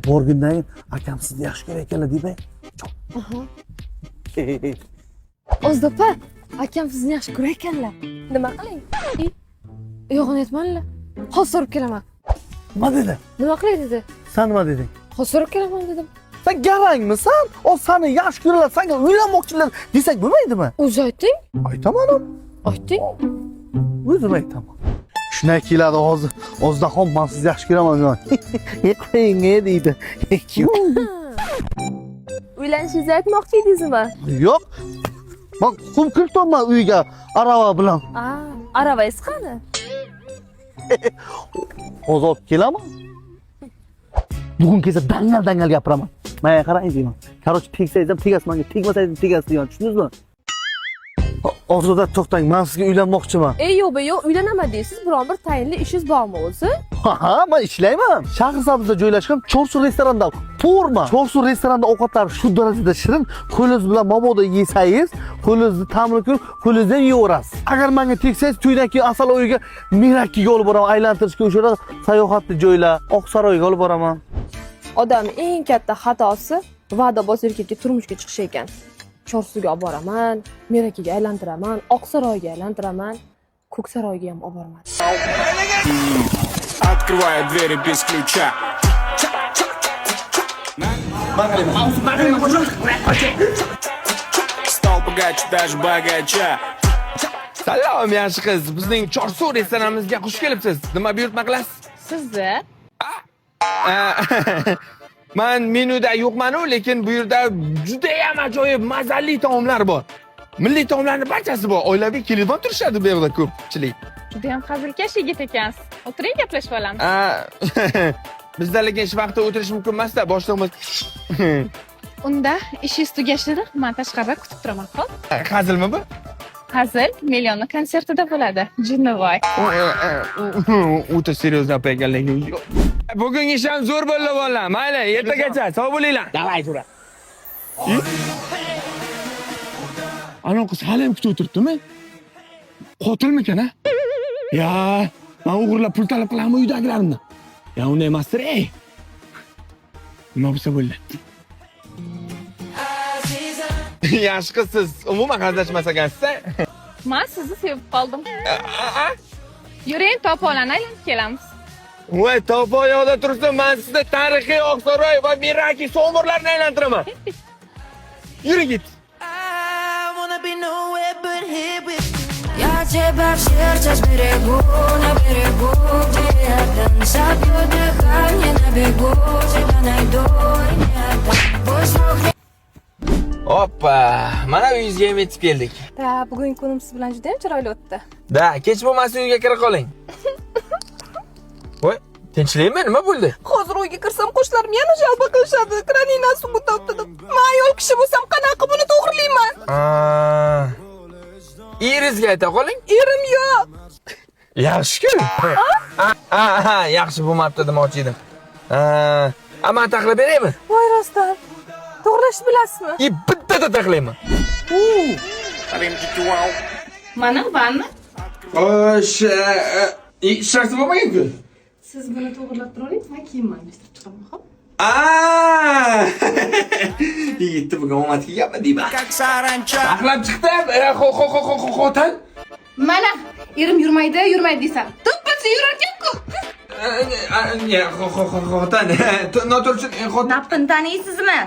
Borgundan keyin akam sizni yaxshi ko'rar ekanlar deb. Ozoda opa, akam sizni yaxshi ko'rar ekanlar. Nima qiling? Yo'g'ini aytmanlar. Hozir so'rab kelaman. Nima dedi? Nima qilay dedi. San nima deding? Hozir so'rab kelaman dedim. Sen garangmisan? O seni yaxshi ko'radilar, senga uylanmoqchilar desak bo'lmaydimi? O'zi ayting. Aytaman ham. Ayting. O'zim aytaman. Shunday keladi hozir. Ozdaxon, man sizni yaxshi ko'raman deyman. Qo'ying deydi. Uylanishingizni aytmoqchi edingizmi? Yo'q. Man qum kiritolman uyga arava bilan. A, aravangiz qani? Hozir olib kelaman. Bugun kelsa dangal dangal gapiraman. Menga qarang deyman. Короче, tegsangiz ham tegasiz menga, tegmasangiz ham tegasiz deyman. Tushundingizmi? Ozoda to'xtang, men sizga uylanmoqchiman. Ey, yo'q, be, yo'q, uylanaman deysiz, biron bir tayinli ishingiz bormi o'zi? Ha, men ishlayman. Shahrisabzda joylashgan Chorsu restoranda to'g'rimi? Chorsu restoranda ovqatlar shu darajada shirin, qo'lingiz bilan mabodo yesangiz, qo'lingizni ta'mini ko'rib, qo'lingizdan ham yeyaverasiz. Agar menga tegsangiz, to'ydan keyin Asal uyiga Merakiga olib boraman, aylantirishga o'sha yerda sayohatli joylar, Oqsaroyga olib boraman. Odam eng katta xatosi va'daboz erkakka turmushga chiqish ekan. Chorsuga olib boraman, Merakiga aylantiraman, Oqsaroyga aylantiraman, Ko'ksaroyga ham olib boraman. Открываю двери без ключа. Стал богаче даже богача. Salom, yaxshi qiz. Bizning Chorsu restoranimizga xush kelibsiz. Nima buyurtma qilasiz? Sizni? Man menyuda yo'qman-u, lekin bu yerda juda ham ajoyib mazali taomlar bor. Milliy taomlarning barchasi bor. Oilaviy kelib ham turishadi bu yerda ko'pchilik. Juda ham hazilkash yigit ekansiz. O'tiring, gaplashib olamiz. Bizda lekin ish vaqtida o'tirish mumkin emas-da, boshlig'imiz. Unda ishingiz tugashini man tashqarida kutib turaman, xo'p? Hazilmi bu? Hazil Millionni konsertida bo'ladi. Jinnivoy. O'ta серьёзно opa ekan lekin. Bugungi ish ham zo'r bo'ldi bolalar. Mayli, ertagacha. Sog' bo'linglar. Давай, tura. Ana qiz hali ham kutib o'tiribdimi? Qotilmikan, a? Ya, man o'g'irlab pul talab qilaman uydagilarimdan. Ya, unday emasdir, ey. Nima bo'lsa bo'ldi. Yaxshi qiz, siz umuman hazillashmas ekansiz. Man sizni sevib qoldim. Yuring, topolarni aylanib kelamiz. Voy, topo yoqda tursin, man sizni tarixiy Oqsaroy va Meraki somurlarni aylantiraman. Yuring ket. Я тебя в сердце сберегу, на берегу, где я забью дыхание на бегу, тебя найду и не отдам. Пусть рухнет. Hoppa, mana uyingizga ham yetib keldik. Да, bugungi kunim siz bilan juda ham chiroyli o'tdi. Да, kech bo'lmasa uyga kira qoling. Voy, tinchlikmi? Nima bo'ldi? Hozir uyga kirsam, qo'shnilarim yana жалоба qilishadi. Kraningdan suv o'tyapti deb. Man ayol kishi bo'lsam, qanaqa buni to'g'rilayman? Aa, eringizga ayta qoling. Erim yo'q. Yaxshi-ku. Ha, ha, yaxshi bo'lmabdi demoqchi edim. Ha, a man taxlab beraymi? Voy, rostdan. To'g'rilashni bilasizmi? I bittada taxlayman. Mana vanna. Xo'sh, hech narsa bo'lmagan-ku. Siz buni to'g'rilab turing, man kiyimimni almashtirib chiqaman, xo'p? Aa! Yigitni bugun omad kelganmi deyman. Как саранча. Taxlab chiqdim. Xo xo xo xo xotin. Mana, erim yurmaydi, yurmaydi deysan. To'ppasi yurarkan-ku. Xotin. Noto'g'ri xotin. Napqini taniysizmi?